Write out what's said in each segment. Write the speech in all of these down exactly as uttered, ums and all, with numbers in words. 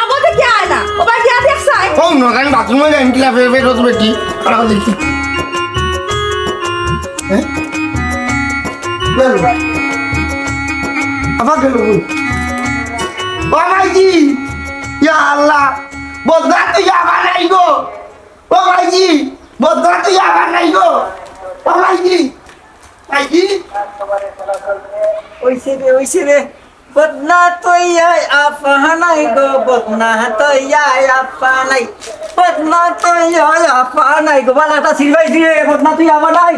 আবার দেখি আয় না। ও ভাই, গিয়া দেখ চাই। ও, না, আমি বাথরুমে যাই, আমি ক্লাবে বের হতে পারি। আর দেখি। হ্যাঁ? গেল। আবার গেল। ও ভাইজি, ইয়া আল্লাহ, বদনা তো ইয়া বানাই গো। ও ভাইজি, বদনা তো ইয়া বানাই গো। ও ভাইজি, ভাইজি। ওইছে রে, ওইছে রে। বদনা তো ইয়া আফা নাই গো, বদনা তো ইয়া আফা নাই। বদনা তো ইয়া আফা নাই গো, বালা একটা সিরবাই দিয়ে, বদনা তো ইয়া আফা নাই।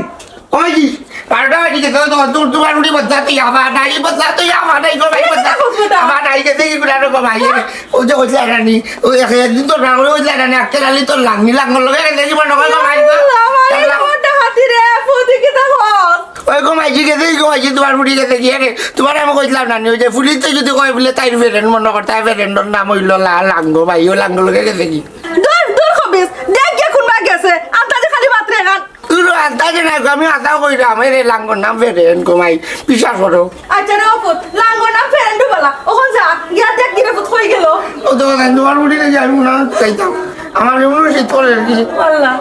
ওই জি, বারোটা বাজি গেছে, তো, তো, তোমার উঠি বদনা তো ইয়া আফা নাই, বদনা তো ইয়া আফা নাই গো ভাই, বদনা তো ইয়া আফা নাই গেছে কি গুলা গো ভাই, রে। ওই যে ওই লাগানি, ওই এক, একদিন তো না করে ওই লাগানি, আজকে লালি তো লাংনি লাঙ্গল লগে গেছে কি মনে হয় গো ভাই গো? আল্লাহ, আমার এই আল্লাহ। মোটা হাতি রে, ফুদি কি তা হস? ওই ঘুমাইছি গেছে, এই ঘুমাইছি, তোমার ফুটি গেছে গিয়ে রে। তোমার আমি কইছিলাম না নি, ওই যে ফুলিতে যদি কয় বলে তাই ফেরেন মনে কর, তাই ফেরেন্ডর নাম হইল লা-, লাঙ্গো ভাই, ও লাঙ্গো লগে গেছে কি? দূর, দূর খবিস, দেখ গিয়া কোন ভাই গেছে, আন্দাজে খালি মাত্র এখান। তুই তো আন্দাজে না, আমি আশাও কইলাম, এই রে লাঙ্গোর নাম ফেরেন ঘুমাই, বিশ্বাস করো। আচ্ছা রে অপুত, লাঙ্গোর নাম ফেরেন ডুবালা, ওখান যা, গিয়া দেখ গিরে ফুত কই গেল। ও তো কথা, তোমার ফুটি গেছে, আমি মনে হয় চাইতাম। আমার এমন শীত করে আর কি। আল্লাহ,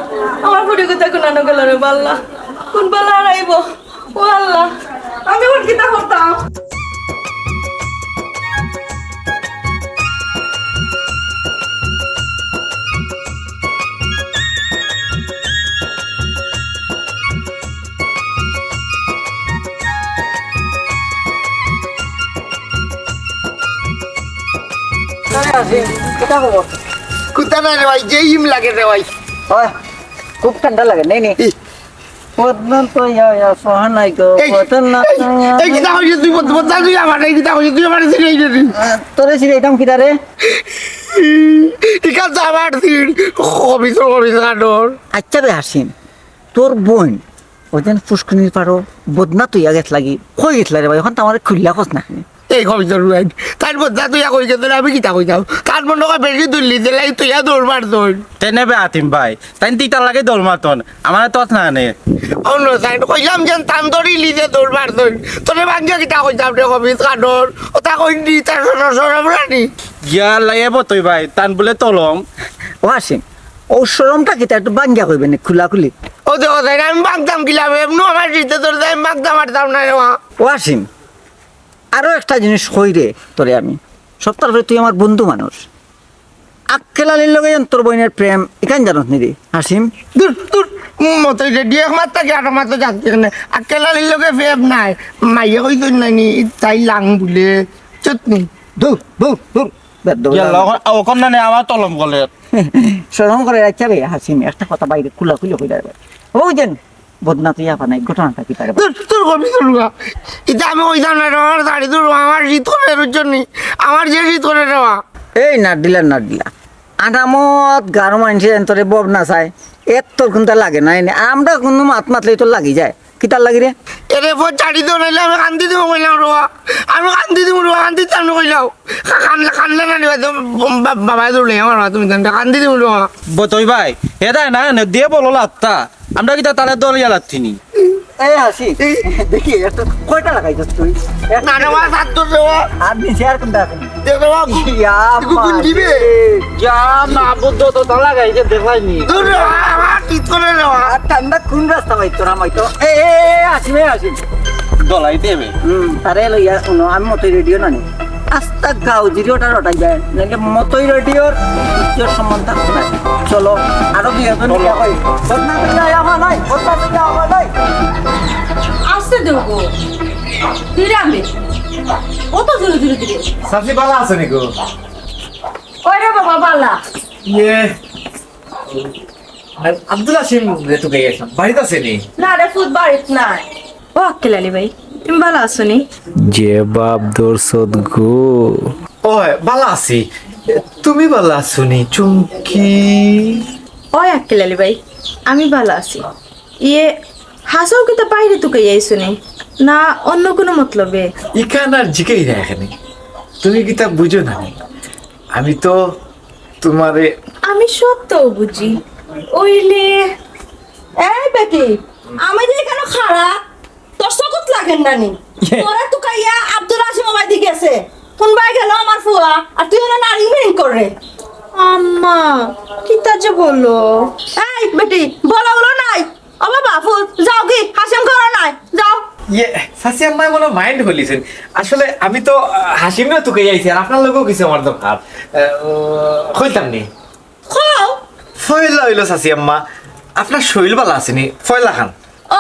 আমার ফুটি কোথায় কোন আনো গেল রে, আল্লাহ। কোন বেলা আর আইবো? ও আল্লাহ, আমি এখন কিতা করতাম? আরে আসি, কিতা খবর? কুতা নাই রে ভাই, যে ইম লাগে রে ভাই। হয়, খুব ঠান্ডা লাগে, নেই, নেই। ই। বদনাম তো ইয়া, ইয়া, সহা নাই গো, এই, বদনাম এই, তো ইয়া, এই, কিতা কইছিস তুই? বদ-, বদনাম তুই আমার, এই কিতা কইছিস তুই আমার, এই, এই, এই, এই। আহ, তোরে সিলেটাম কিতা রে? ইখান তো আমার সিট। কবিস, কবিস কাটর। আচ্ছা বে হাসিম, তোর বইন ওই দিন ফুসকুনির পারো বদনা তুইয়া গেছ লাগি, কই গেছলা রে ভাই? ওখান তো আমার খুললা খোঁজ না। এই কবিস রুয়াইন, তাই বদনা তুইয়া কই গেছে রে, আমি কিতা কইতাম? তার মনে হয় বেশি দূর লিতে লাগি তুইয়া দৌড় মারছইন। তেনে বে আতিম ভাই, তাইন তিতার লাগে দৌড় মারতন, আমার তো না নে। অন্য সাইড কইলাম যে তান দড়ি লিতে দৌড় মারছইন। তোরে ভাঙ্গিয়া কিতা কইতাম রে কবিস কাটর? ওটা কই নি, তার সর-, সরম রানি। ইয়াল্লা, এ বতই ভাই, তান বলে তলম। ও হাসিম, ও শরমটা কিতা একটু ভাঙ্গিয়া কইবে নি, খোলাখুলি? ও দেখো, তাই আমি ভাঙতাম কিলা, এমনু আমার জিতে তোর তাই আমি ভাঙতাম পারতাম না রে মা। ও হাসিম, আরো একটা জিনিস কই রে তোরে আমি, সব তরফে তুই আমার বন্ধু মানুষ। আক্কেল আলীর লগে যেন তোর বইনের প্রেম, ইখান জানোস নি রে, হাসিম? দূর, দূর, মতো রেডিও এক মাত্র কি আরো মাত্র যাচ্ছে এখানে। আক্কেল আলীর লগে প্রেম নাই, মাইয়ে কইতো নাই নি, তাই লাং বুলে। চুপ নি। দূর, দূর, দূর। বেদ্য ইয়াল্লা, বেদ্য। ওখান, ওখান না নে, আমার তলম গলে। শরম করে রাখছে রে, হাসিম, একটা কথা বাইরে খোলাখুলি কই যাবে। ও যেন, বদনা তুই আপা নাই, ঘটনাটা কিতা রে? তোর, তোর কবি তোর রুয়া। ইতা আমি কইতাম না রে, আমার শাড়ি তোর রুয়া, আমার শীত করে এর জন্য। আমার যে শীত করে রে বা। এই নাট দিলা, নাট দিলা। আনামত গারো মানষে এন তোরে বব না চায়। এত তোর কোনটা লাগে না, এনে আমরা কোনো মাত মাতলেই তোর লাগি যায়। কিতার লাগি রে? এরে ফোন ছাড়ি দে, নাইলে আমি কান্দি দিব কইলাম রুয়া। আমি কান্দি দিব রুয়া, কান্দি আমি কইলাম। কা-, কানলে, কানলে না নিবা, তো বা-, বাবাই দৌড়ে আমার মা, তুমি জানতে কান্দি দিব রুয়া। বতই ভাই, এ দেয় না, এনে দিয়ে বলো লাত্তা। আমরা কিতা তালে দলিয়া লাত্তিনি? এই হাসি, দেখি, একটা কয়টা লাগাইছস তুই? না, না, মা, সাত দশ দেবো। আর নিচে আর কোনটা আছে? দেখো, মা, ইয়া, একটু মা। গুঞ্জিবে। ইয়া, মা, বুদ্ধ তো তালা লাগাইছে, দেখলাইনি। দূর, আমার ঠিক করে নেওয়া। আর ঠান্ডা কোন রাস্তা ভাই তোরা মাই তো? এ, এ, এ, আসি ভাই, আসি। দলাই দেবে। হুম, তারে লইয়া, হুনো, আমি মতো রেডিও না নি। আস্তা গাঁও জিরি ওটা রটাই যায়, নাইলে মতই রেডিওর ইজ্জত সম্মান থাকতো না। চলো, আরো দুই একজন চলো। গিয়া কই। বদনা তো যায় আমার নাই, বদনা তো যায় আমার নাই। আসছে তো গো। ধীরে আনবে। ও তো ধীরে ধীরে ধীরে। চাচি বালা আছে নি গো? ওই রে বাবা, বালা। ইয়ে। আর আব্দুল হাসিম রে তো গেছলাম, বাড়িত আছে নি? না রে ফুত, বাড়িত নাই। ও আক্কেল আলী ভাই, তুমি বালা আছো নি? যে বাপ দর্শত গো। ওই, বালা আছি। তুমি বালা আছো নি, চুমকি? ওই আক্কেল আলী ভাই, আমি বালা আছি। ইয়ে, হাসাও কিতা বাইরে তুকাই আইছো নি? না অন্য কোনো মতলবে? ইখান আর জিকাই না এখানে। তুমি কিতা বুঝো না নি? আমি তো তোমারে আমি সব তো বুঝি। ওইলে, এই বেটি, আমি যে এখানে খাড়া, তোর চকুত লাগের না নি? তোরা তুকাইয়া আব্দুল হাসিম ওবায়দি গেছে। কোনবায় গেল আমার ফুয়া, আর তুই অনো নারিং বিরিং করে। আম্মা, কিতা যে বলো? এই বেটি, বলো বলো নাই। ও বাবা, ফুল, যাও গি, হাসিম করো নাই, যাও। ইয়ে, চাচি আম্মায় মনো মাইন্ড করিলিছইন। আসলে আমি তো, আহ, হাসিমরে তুকাইয়া আইছি, আর আপনার লগেও কিছু আমার দরকার। আহ, ও, কইতাম নি? কও। পয়লা অইলো চাচি আম্মা, আপনার শরীর ভালা আছে নি? পয়লা খান।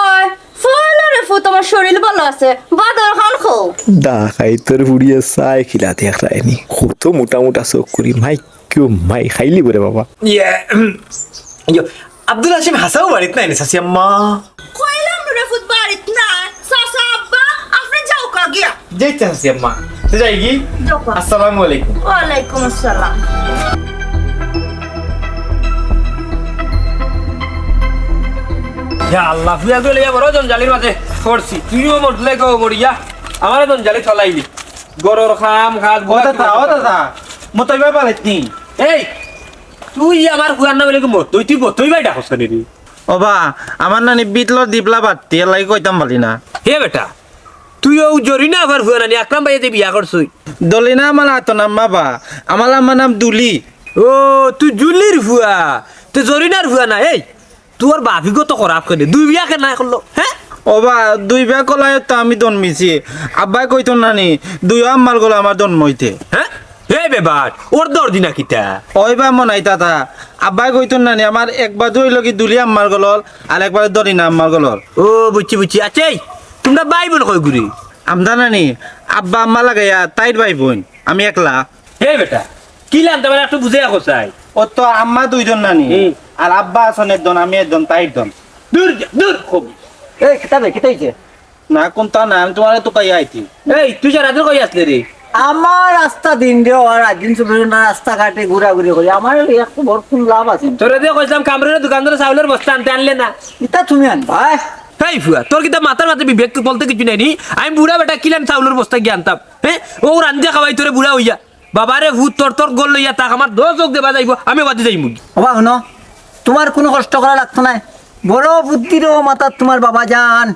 ওই, পয়লা রে ফুত, আমার শরীর ভালা আছে, বাদর খান কও। দা খাই তোর বুড়িয়ে চাই খিলাতে এক রায়নি। কত মোটা মোটা চোখ করি, মাই কিউ মাই খাইলি বরে বাবা। ইয়ে, উম, ইয়ো, আব্দুল হাসিম হাছাউ বাড়িত নাই নি চাচি আম্মা? কইলাম রে ফুত বাড়িত নাই, চাচা আব্বা, আপনে যাও কা গিয়া। যাইতে চাচি আম্মা, তে যাই গি? যাও কা। আসসালামু আলাইকুম। ওয়ালাইকুম আসসালাম। ইয়া আল্লাহ, ফুয়া গো লইয়া বড় জঞ্জালির মাঝে পড়ছি। তুইও মরলে গো মরিয়া, আমারে জঞ্জালি ফালাইলি। গরর খাম খাস ও দাদা, ও দাদা, মতই ভাই বাড়িত নি? এই, তুই আমার ফুয়ার নামে লেগে মতই, তুই মতই ভাই ডাকস কেনে রে? ও বা, আমার নানি বিটলর দিবলা বাট্টি, এর লাগি কইতাম পারি না। হে বেটা, তুই ও জরিনা আবার ফুয়া নানি, আকরাম ভাইয়ে যে বিয়া করছই। দলিনা আমার আতো নাম বাবা, আমার আম্মার নাম দুলি। ও, তুই জুলির ফুয়া, তুই জরিনার ফুয়া না। এই, তোর বাফি গো তো খারাপ কেনে, দুই বিয়া কেনে করলো, হ্যাঁ? ও বা, দুই বিয়া কলায় তো আমি জন্মিছি। আব্বায় কইতো নানি, দুই আম্মার গলা আমার জন্ম হইতে। হ্যাঁ? হে বেবাট, ওর দর দিনা কিতা? ওই বা মনাই তাতা, আব্বায় কইতো নানি, আমার একবার দুই লগি দুলি আম্মার গলল, আর একবার দরিনা আম্মার গলল। ও, বুঝছি, বুঝছি। আচ্ছা, এই, তোমরা ভাই বোন কয় গুরি? আমদা নানি, আব্বা আম্মা লাগাইয়া তাইর ভাই বোন, আমি একলা। হে বেটা, কিলান তা মানে একটু বুঝাইয়া কও চাই। ও তো আম্মা দুইজন নানি, হুম। আর আব্বা আছইন একজন, আমি একজন, তাই একজন। দূর যা, দূর খুব। এই, কিতা বে, কিতা হইছে? না, কোনটা না, আমি তোমারে তুকাইয়া আইছি। এই, তুই সারাদিন কই আছলে রে? আমার রাস্তা দিন রে, আর রাত দিন চব্বিশ ঘন্টা রাস্তাঘাটে ঘুরাঘুরি করি। আমার একটু বড় কোন লাভ আছে? তোরে যে কইছিলাম কামরুলের দোকান ধরে চাউলের বস্তা আনতে, আনলে না। ইতা তুমি আনবা, হ্যাঁ? এই ফুয়া, তোর কিতা মাথার মাঝে বিবেক বলতে কিছু নাই নি? আমি বুড়া বেটা, কিলান চাউলের বস্তা গিয়া আনতাম? হ্যাঁ, ও রান্দিয়া খাওয়াই তোরে বুড়া হইয়া। বাবারে, ভূত তোর তোর গোল লইয়া তাক, আমার দশ চোখ দেবা যাইব, আমি বাদে যাইমু। বাবা, হুনো, তোমার কোনো কষ্ট করা লাগতো না। বড় বুদ্ধি রে মাথাত তোমার বাবা জান।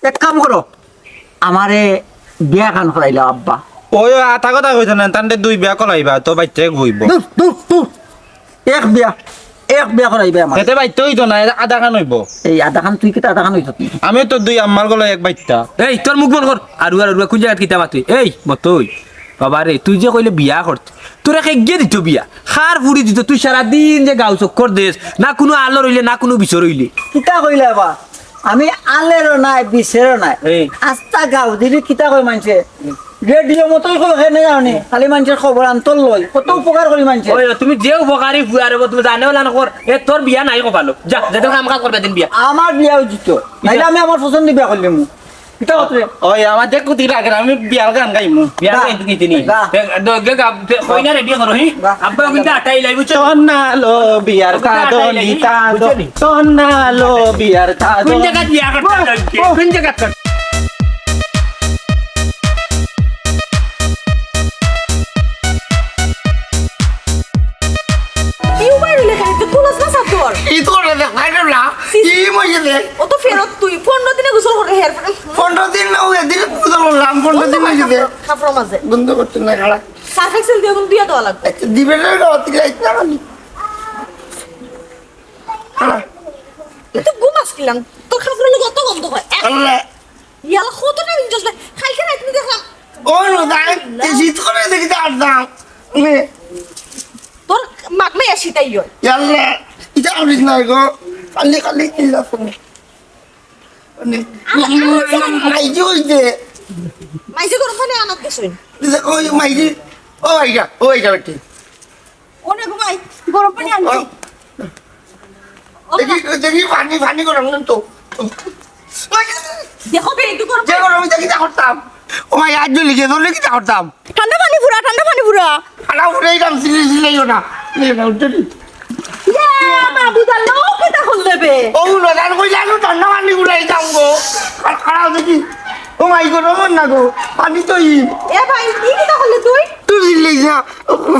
এক কাম করো, আমারে বিয়া খান করাইলাও আব্বা। ওই, ওই, আতা কথা কইতো না, তান্ডে দুই বিয়া করাইবা, তো বাইতে হইব। দূর, দূর, দূর। এক বিয়া, এক বিয়া করাইবে আমার। এতে বাইতে হইতো না, এতে আধা খান হইব। এই আধা খান তুই কিতা আধা খান হইতো তুই? আমি তো দুই আম্মার গলায় এক বাইত্তা। এই, তোর মুখ বন্ধ কর। আরুয়া, আরুয়া, কোন জাগাত কিতা মাতে? এই, মতই। বাবা রে, তুই যে কইলে বিয়া করতে, তোরে কে গিয়ে দিত বিয়া? খার ফুড়ি দিত, তুই সারাদিন যে গাউ চক্কর দেস, না কোনো আলো রইলে, না কোনো বিচর রইলে। কিতা কইলে বা? আমি আলেরও নাই, বিচেরও নাই। এই। আস্তা গাউ দিলি কিতা কয় মানষে? রেডিও মতই কই হেনে যাওনি, খালি মানষের খবর আন্তর লই, কত উপকার করি মানষে। ওই, তুমি যে উপকারী ফুয়া রে, তুমি জানেও না কর, এ তোর বিয়া নাই কপালো। যা, যেদিন কাম কাজ করবে দিন বিয়া। আমার বিয়া উচিত তো, নাইলে আমি আমার পছন্দ বিয়া করলিমু। কিতা করতে? ওই, আমার দেখ কুতি লাগে, আমি বিয়ার গান গাইমু। বিয়ার গান গাইতে নি? গা। দে, দে, গা, দে, কই না রেডি করো, হি? গা। আব্বা কিন্তু আটাই লাই, বুঝছো? তন্না লো বিয়ার আব্বা আটাই লাই, তাদনি, তাদো। বুঝছো নি? তন্না লো বিয়ার তাদো। কোন জায়গা বিয়া করতে লাগছে? কোন জায়গা কর? ইউ বাইরে লেখা আছে, তুলস না সাতর। ই তো রে, দেখ, বাইরে না। ই মইছে দে। ও তো ফেরত তুই, পনেরো দিনে গোসল করে হের। পনেরো দিন না, ওই দিন গোসল করলাম, পনেরো দিন হইছে দে। কাপড় মাঝে। বন্ধ করতে না, খাড়া। সার্ফ এক্সেল দিয়ে এখন দিয়ে দেওয়া লাগবে। আচ্ছা, দিবে না, রতি লাইট না খালি। খাড়া। তুই ঘুমাস কিলাম? তোর কাপড় লোক অত গন্ধ হয়। আল্লাহ। ইয়ালা কতটা ইন্টারেস্ট লাগে। কালকে রাইত আমি দেখলাম। ও রোজায়, তুই শীত করে দেখি তো আর দাম। নে। তোর মাগনা ইয়া শীতাই হয়। ইয়াল্লা, ইটা আমি নাই গো। খালি খালি কিলা ফোন। নে। মাইজি হইছে। মাইজি গরম পানি আনাত গেছইন। ওই মাইজি। ও আইগা, ও আইগা বেটি। অনে ঘুমাই, গরম পানি আনছি। ও দেখি, দেখি, পানি, পানি গরম না তো। দেখো বে, একটু গরম যে পানি। গরম, এটা কিতা করতাম? ও মাই, আজ জ্বলি গেছে, ধরলে কিতা করতাম? ঠান্ডা পানি ফুরা, ঠান্ডা পানি ফুরা। আলা ফুরাই দাম, সিলে সিলেইও না। ইয়ে, বাবু, তার লোক কিতা করলে বে? ও, উলো, তার কই জানো, ঠান্ডা পানি ফুরাই দাম গো। আর খারাপ দেখি। ও মাই গো, রমন না গো, পানি তো ই। এ ভাই, কি কিতা করলে তুই? তুই দিলেই যা,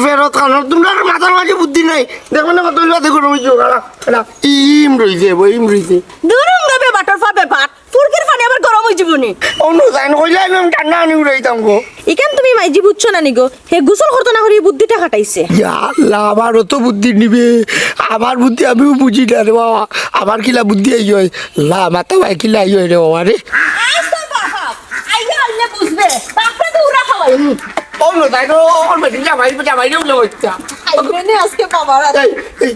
ফেরত খানো, তোমরা মাথার মাঝে বুদ্ধি নাই। দেখো না, কত হইলো, দেখো, রমেশ গো, খারাপ, খারাপ। ইম রইছে, বই ইম রইছে। দুরুম রে বেবাটর ফা বেবাট, ফুর এর পানি আবার গরম অই যাইবো নি। অন্য জান কইলে আমি ঠান্ডা পানি উড়াইতাম গো। ইখান তুমি মাইজি বুঝছো না নি গো? হে গোসল করতো না করি বুদ্ধিটা খাটাইছে। ইয়া আল্লাহ, আমারও তো বুদ্ধি নিবে। আমার বুদ্ধি আমিও বুঝি না রে বাবা। আমার কিলা বুদ্ধি আই হয়? লা মাথা ভাই কিলা আই হয় রে বাবা রে? আইজ তোর বাপ, আইয়া আনলে বুঝবে। বাপরে তো উড়া খাওয়াইনি। অন্য জান, ও, ওর বেটি জামাই, জামাই রে উল্লে বইতা। আইবে নি আজকে বাবার হাতে। এই, এই,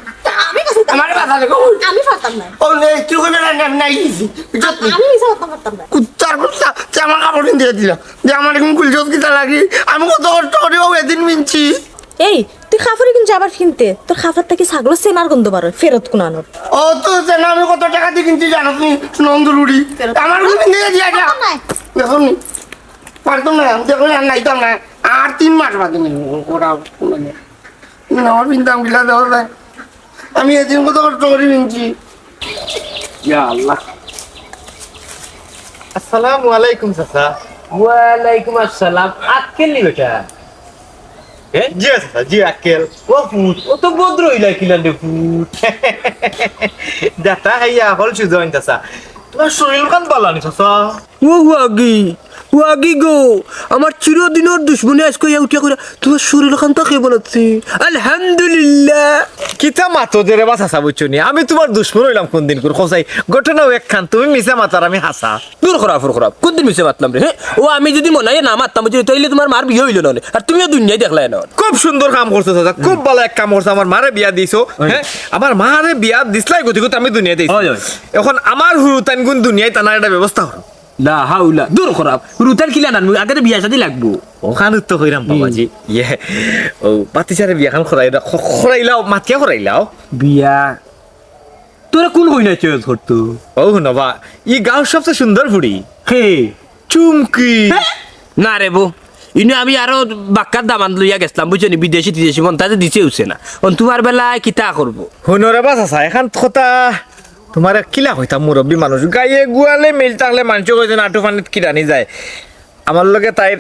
আমি কাছে আমারে বাঁচা লাগবো। আমি পারতাম না। ও নে, তুই কইবে না, আমি নাই গেছি। বুঝছত নি? আমি মিছা কথা পারতাম না। কুত্তার কুত্তা, তুই আমার কাপড় কিনতে দিলা। যে আমার এখন কুলজত কিতা লাগি? আমি কত কষ্ট করি ও এদিন মিনছি। এই, তুই কাপড় কিনতে আবার কিনতে? তোর কাপড় থাকি ছাগলর সেনার গন্ধ বার অয়, ফেরত কুনানোর। ও তো সেনা আমি কত টাকা দিয়ে কিনছি জানো তুমি? নন্দুরুড়ি। ফেরত আমার কিনতে দিয়া যা। নাই। দেখো নি, পারতাম না, আমি দেখো না, নাইতাম না। আর তিন মাস বাদে নিব, ওরা কোনো নেই। না, আমার পিনতাম গিলা দেওয়া যায়। আমি এদিন কত কষ্ট করি পিনছি। ইয়া আল্লাহ। আসসালামু আলাইকুম চাচা। ওয়ালাইকুম আসসালাম। আক্কেল নি বেটা? এ? জি চাচা, জি আক্কেল। ও ফুট, ও তো ভদ্র অইলা কিলা রে ফুট। দাতা হাইয়া হল সুজা অইন চাচা। তোমার শরীর খান বালা নি চাচা? ও ওয়াগি, ওয়াগি গো, আমার চিরদিনর দুশমনে আইজকে ইয়া উঠিয়া কইরা, "তোমার শরীর খান তো কেমন আছে?" আলহামদুলিল্লাহ। কিতা মাতো দে রে বা চাচা, বুঝছো নি? আমি তোমার দুশমন অইলাম কোন দিন করে, খোঁজাই। ঘটনা অউ একখান, তুমি মিছা মাতার, আমি হাছা। দূর খরাপ, দূর খরাপ। কোন দিন মিছা মাতলাম রে, হে? ও আমি যদি মনাইয়া না মাততাম, বুঝছো নি, তাইলে তোমার মার বিয়া অইলো না অনে। আর তুমিও দুনিয়াই দেখলায় না। খুব সুন্দর কাম করছো চাচা, খুব ভালা এক কাম করছো, আমার মারে বিয়া দিছো, অয়। হে? আমার মারে বিয়া দিছলায় গতি গতি আমি দুনিয়াত আইছি। অয়, অয়। এখন আমার হুরুতাইন গুন দুনিয়াত আনার একটা ব্যবস্থা করো। লা হাওলা, দূর খরাপ। হুরুতাইন কিলা নানমু, আগে তো বিয়া শাদি লাগবো। অখান তো কইরাম হুম। বাবাজি। ইয়ে, ও, বাতিজারে বিয়াখান করাইলা-, খ-, করাইলাও, মাতিয়া করাইলাও। বিয়া? তোরে কুন কইনায় choice করতো? ও, হুনো বা, ই গাঁওর সবচে সুন্দর ফুড়ি। কে? চুমকি। হে? না রে বো, ইনো আমি আরো বাক্কার দামান লইয়া গেছলাম, বুঝছো নি? বিদেশি টিদেশি মন্তাজে দিছে উছে না। অন তোমার বেলায় কিতা করবো? হুনো রে বা চাচা, এখান কথা তোমারে কিলা কইতাম, মুরব্বি মানুষ। গাইয়ে গুয়ালে মিল থাকলে মানষে কইছে না, আটু পানিত কিরানি যায়। আমার লগে তাইর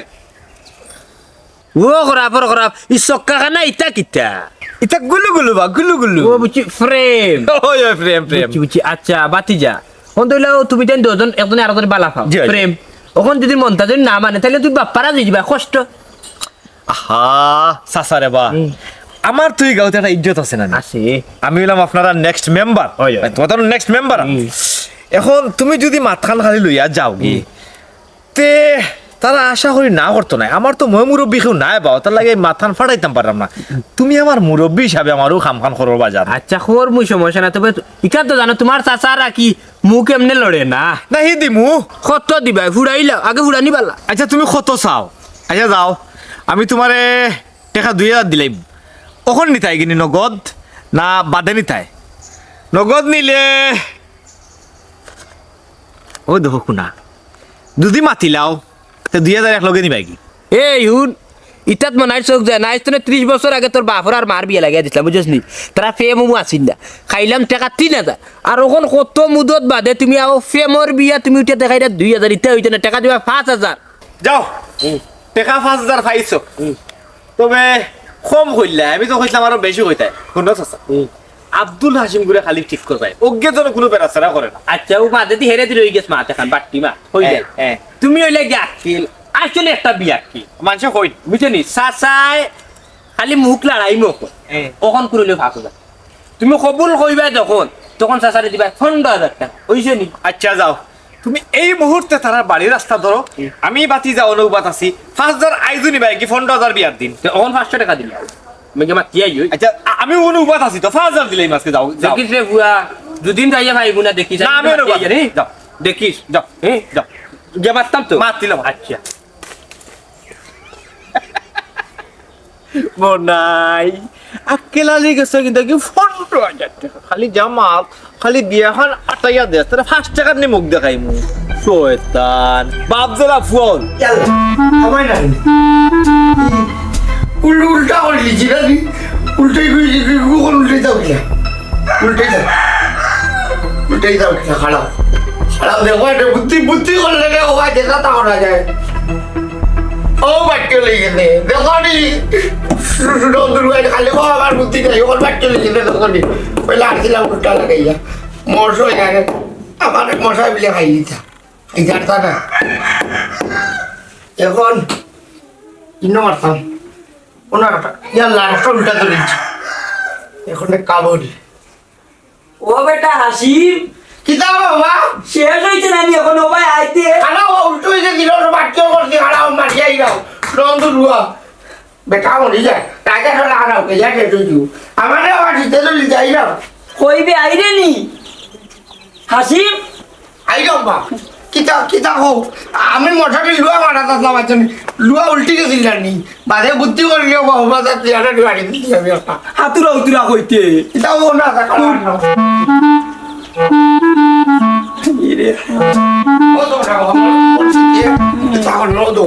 ও খরাপ, ও খরাপ। ই চক্কা খানা ইতা কিতা? ইতা গুলু গুলু বা, গুলু গুলু। ও বুঝছি, frame। ওই, ওই, frame, frame। বুঝছি, বুঝছি। আচ্ছা, বাতিজা। অন তো অইলাও তুমি তাইন দুইজন, একজনে আরোজনরে বালা পাও। জি, জি। Frame। অখন যদি মন্তাজে না মানে, তাইলে তুমি বাপ্পারা যাই দিবা, কষ্ট। আহা, চাচা রে বা। হুম। আমার তো ই গাঁওত একটা ইজ্জত আছে না নি? আছে। আমি অইলাম আপনারার next member। ওই, ওই। তোমার তো next member। হুম। এখন তুমি যদি মাতখান খালি লইয়া যাওগি, হুম। তে তারা আশা করি না করতো নায়। আমার তো ময় মুরব্বি কেউ নাই বা, অতার লাগি মাতখান ফাটাইতাম পারলাম না। তুমি আমার মুরব্বি হিসাবে আমারও কামখান করো বাজার। আচ্ছা, করমু, সমস্যা না। তবে ইখান তো জানো, তোমার চাচারা কি মুখ এমনে লড়ে না। না, হি দিমু। কত দিবায়? ফুড়াইলাও, আগে ফুড়ানি বালা। আচ্ছা, তুমি কত চাও? আচ্ছা, যাও, আমি তোমারে টেকা দুই হাজার দিলাইমু। অখন নিতায় গিনি নগদ না বাদে নিতায়? নগদ নিলে ও দেখো কুনা, যদি মাতিলাও, তে দুই হাজার এক লগে নিবায় গি? এই হুন, ইতাত মনাইর চউখ যায় না। আইজ তনে ত্রিশ বছর আগে তোর বাপর আর মার বিয়া লাগাই দিছলাম, বুঝছস নি? তারা ফেম উমু আছিল না, খাইলাম টেকা তিন হাজার। আর অখন কত মুদত বাদে তুমি আও ফেমর বিয়া, তুমি উঠিয়া দেখাইরা দুই হাজার, ইতা অইতো না, টেকা দিবা পাঁচ হাজার। যাও, হুম। টেকা পাঁচ হাজার পাইছো। হুম। তবে কম কইলা, আমি তো কইছলাম আরো বেশি কইতায়। হুনো চাচা, হুম। আব্দুল হাসিম গুরে খালি ঠিক করবায়, অগুয়ে যেন কুনু বেড়াছেড়া করে না। আচ্ছা, ও মাঝেদি হেরে দিল, অই গেছে মাত এখান বাট্টি মা, অই হ্যাঁ, যায়। হ্যাঁ। তুমি অইলা গি আক্কিল, আসলে একটা বিয়াক্কিল। মানষে কইন। বুঝছো নি? চাচায় খালি মুখ লড়াই মুখ। হ্যাঁ। অখন কুরুলে ফাঁকো যায়। তুমি কবুল কইবায় যখন, তখন চাচারে দিবায় পনরো হাজার টেকা। অইছে নি? আচ্ছা, যাও। তুমি এই মুহূর্তে তারার বাড়ির রাস্তা ধরো, হুম। আমি বাতি যাও অনুবাদ আছি, পাঁচ হাজার আইজু নিবায় গি পনরো হাজার বিয়ার দিন। তে অখন পাঁচশো টেকা দিলাও। আমি কি মাতি আইও? আচ্ছা, আ-, আমি অনুবাদ আছি তো, পাঁচ হাজার দিলাইমু আজকে, যাও, যাও। দেখিস রে ফুয়া, দুদিন যাইয়া ভাই গুনা দেখিস, না, আমি আমি অনুবাদ মাতি আইও রে। আছি, যাও। দেখিস? যাও, হ্যাঁ? যাও। যে মাততাম তো? মাত দিলাম। আচ্ছা। মনাই, আক্কেল আলী গেছে কিন্তু কি পনরো হাজার টেকা। খালি জামাল, খালি বিয়াখান আটাইয়া দে, তারা পাঁচ টেকার নি মুখ দেখাইমু। শয়তান, বাপ জ্বালা ফুল। ইয়াল্লা, আমায় না। উল-, উল্টা করি লিখি না নি? উল্টাই করি লিখি, কোন উল্টাই যাও কিনা? উল্টাই যাও। উল্টাই যাও কিনা? খাড়াও। খাড়াও, দেখো, এটা বুদ্ধি, বুদ্ধি করলে রে, ও ভাই, দেখা তা করা যায়। ও বাট্টি অলি গেছে, দেখো নি? নন্দুর ভাই খালি কও আমার বুদ্ধি নাই, ওর বাট্টি অলি গেছে, দেখো নি? পয়লা আসছিলাম উল্টা লাগাইয়া। মশা অই যায় রে। আমার মশা বিলে খাই দিতা। এই জানতা না। এখন ইনো মারতাম। ওনার ইয়াল্লা, একটা উল্টা ধরেছি। এখন কাবুল। ও বেটা হাসিম, কিতা বাবা? শেষ অইছে না নি এখন? ও ভাই আইতে। খালা, ও উল্টো অইছে, দিল, ওর বাট্টি ওর করছে, খালা, ও মারিয়া আইলাম। রন্ধু রুয়া। বেটা মরি যায়। রাজা খালা হারাও, কে যায়, কে তুই? আমারে আবার জিতে তো যাই না। কইবে আইরে নি? হাসিম? আইলাম বা। কিতা, কিতা কও? আমি মোটামুটি লুয়া মারাত আছলাম, আচ্ছা, লুয়া উল্টি গেছিল জানি। বাদে বুদ্ধি করিয়া বাবা, বাজার চেয়ারে বাড়ি দিছি আমি একটা। হাতুরা উতুরা কইতে। কিতা ও না, তা খারাপ না। ইরে। ও তো না, ও তো না, ও তো।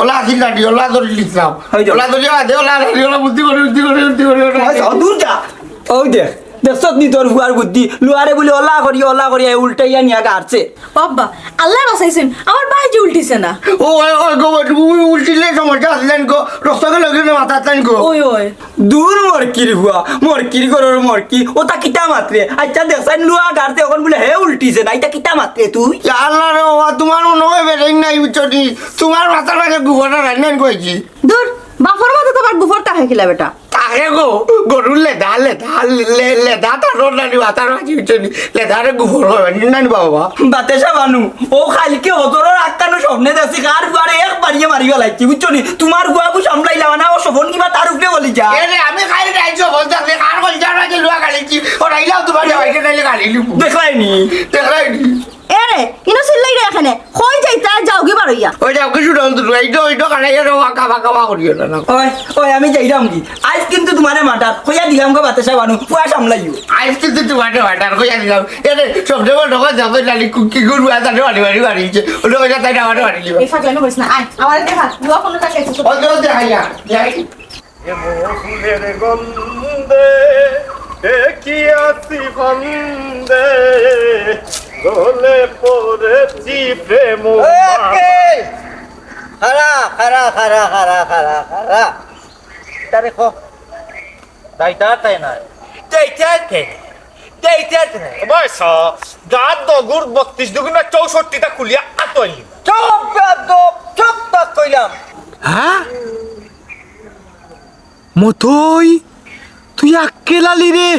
ওলা আছিল না, ওলা ধরে লিখলাম। ওই যা। ওলা ধরিয়া বাদে, ওলা ধরিয়া, ওলা বুদ্ধি করি, বুদ্ধি করি, বুদ্ধি করি, ওলা। ওই যা, দূর যা। ওই দেখ, দেখছত নি তোর ফুয়ার বুদ্ধি? লুয়ারে বুলে ওলা করি, ওলা করি, এ উল্টাইয়া নিয়া গাড়ছে। বাবা, আল্লায় বাঁচাইছইন, আমার ভাই যে উল্টিছে না। ও, ওই, ওই, গো, ওই, উই, উল্টিলে সমস্যা আছে জানি গো, রক্ত গেলে ওই জন্য মাথা জানি গো। ওই, ওই। দূর মরকির ফুয়া, মরকির ঘরর মরকি, ওটা কিতা মাতরে? আচ্ছা, দেখছইন লুয়া গাড়ছে, এখন বুলে হে উল্টিছে না, ইটা কিতা মাতরে তুই? ইয়া আল্লাহ রে বাবা, তোমার মনে হয় বেরেন নাই, বুঝছো নি? তোমার মাথার মাঝে গোবরটা রান্না কইছি। দূর, বাপর মাঝে তোমার গোবরটা হে কিলা বেটা? তাহে গো, গরুর লেদা, লেদা, লে-, লেদা তার রোড নানি, বাতার মাঝে উঠছে নি, লেদারে গোবর হবে, নানি বাবা। বাতেশা বানু, ও কালকে হজরর আক্কানো স্বপ্নে দেখছি, কার ফুয়ারে এক বাড়িয়ে মারি ফালাইছি, বুঝছো নি? তোমার ফুয়াগু সামলাইলা না, ও স্বপন কিবা তার উপরে বলি যা। এ রে, আমি খাই নাই স্বপন দেখছি, কার কলজার মাঝে লুয়া গালিছি, ও রাইলাও তোমার বাইরে নাইলে গালি লিবু। দেখলাইনি? দেখলাইনি? এ রে, ইনো চিল্লাই রে এখানে। কই যাইতা, যাওগি বারইয়া। ওই যাওগি শুনো, তো এই তো, এই তো কানে এর ওয়া কাবা কাবা করিও না, না। ওই, ওই, আমি যাইরাম কি? আইজ কিন্তু তোমারে মার্ডার কইয়া দিলাম গো, বাতেশা বানু, পুয়া সামলাইও। আইজ কিন্তু তোমারে মার্ডার কইয়া দিলাম। এ রে, সব সময় ঢোকা যাবে, লালি কুকি গুরু আদারে বাড়ি বাড়ি বাড়ি হইছে। ওটা ওইটা তাই না, আমারে বাড়ি লিবা। এই ফাগলামি করিস না, আয়, আমারে দেখা, দুয়া কোনো কাছে এসে। ওই তো, ওই তো, আইয়া, যাই। এ মহুলের গন্ধে ঠেকিয়াছি ফান্দে, গলে পড়েছি প্রেম। এই, এই! খারা, খারা, খারা, খারা, খারা, খারা। তারে কো। দাইতা তাই না। তেইতা কে? তেইতা কে? ভাই সা, দাঁত দগুর বত্রিশ দুগুণ না চৌষট্টিটা খুলিয়া আতইলি। চুপ, বেয়াদব, চুপ তো কইলাম। হ্যাঁ? মতই, তুই আক্কেল আলী রে,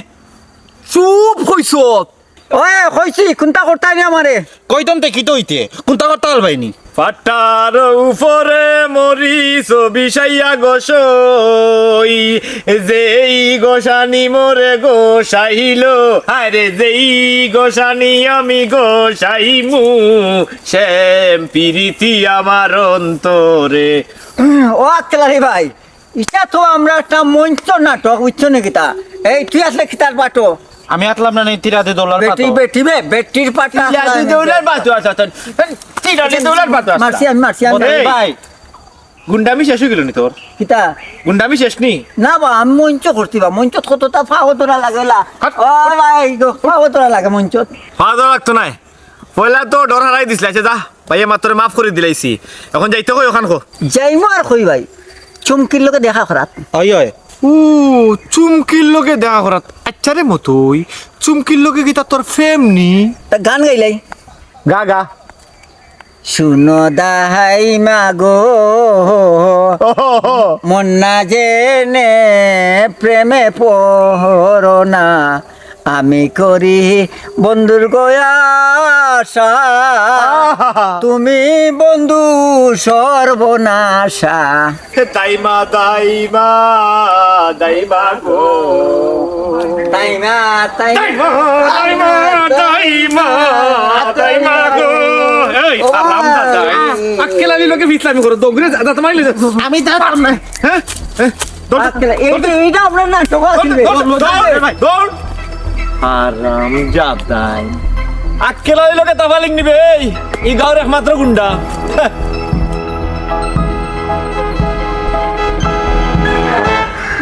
চুপ কইছত। ওই, কইছি, কুন্তা করতায় নি আমারে। কইতাম তে কিতা অইতে, কুন্তা করতা পারবায় নি। ফাটার উপরে মরিচ বিছাইয়া গোসাই, যেই গোসানি মোরে গোসাইলো, আরে যেই গোসানি আমি গোসাইমু, শ্যাম পিরিতি আমার অন্তরে। ও আক্কেল আলী ভাই, ইটা তো আমরা একটা মঞ্চ নাটক, বুঝছো নি কিতা? এই তুই আসলে কিতার পাঠো? আমি আতলাম না, নি তিরাদে দৌলার বেটি, পাতো। বেটি বে, বেটির পাঠা তিরাদে আসলে দৌলার পাতো আছে, আছে। তিরাদে দৌলার পাতো আছে। মারছি আমি, মারছি আমি। এই ভাই, গুন্ডামি শেষ অই গেল নি তোর? কিতা? গুন্ডামি শেষ নি? না বা, আমি মঞ্চ করছি বা, মঞ্চত কতটা ফাও তোরা লাগে লা। হাট। ও ভাই গো, ফাও তোরা লাগে মঞ্চত। ফাও তোরা লাগতো নাই। পয়লা তো ডর হারাই দিছলে, আচ্ছা যা, ভাইয়ে মাত্র মাফ করি দিলাইছি। এখন যাইতে কই ওখান কো? যাইমু আর কই ভাই, চুমকির লগে দেখা করাত। অয়, অয়। ও, চুমকির লগে দেখা করাত। আচ্ছা রে মতই, চুমকির লগে কিতা তোর প্রেম নি? তা গান গাইলাই। গা, গা। শুনো দাহাই মাগো, মন না জেনে প্রেমে পড়ো না, আমি করি বন্ধুর গো আশা, আহা। তুমি বন্ধু সর্বনাশা। দাইমা, দাইমা, দাইমা গো। দাইমা, দাইমা। দাইমা, দাইমা, দাইমা, দাইমা গো। এই, ও সালাম দাদা। ভাই। আক্কেল আলীর লগে ফিসলামি করো, দৌড়ে যা, যা, তোমার লগে যা। আমি যা পারলাম না। হ্যাঁ? হ্যাঁ? দৌড়, আক্কেল, এই দৌড়। যে, এইটা আপনার নাটক আছে দৌড়, রে। দৌড়, দৌড়, দৌড়, দৌড়। হারাম জাদাই। আক্কেল আলীর লগে তাফালিং নিবে, এই, এই গাঁওর একমাত্র গুন্ডা।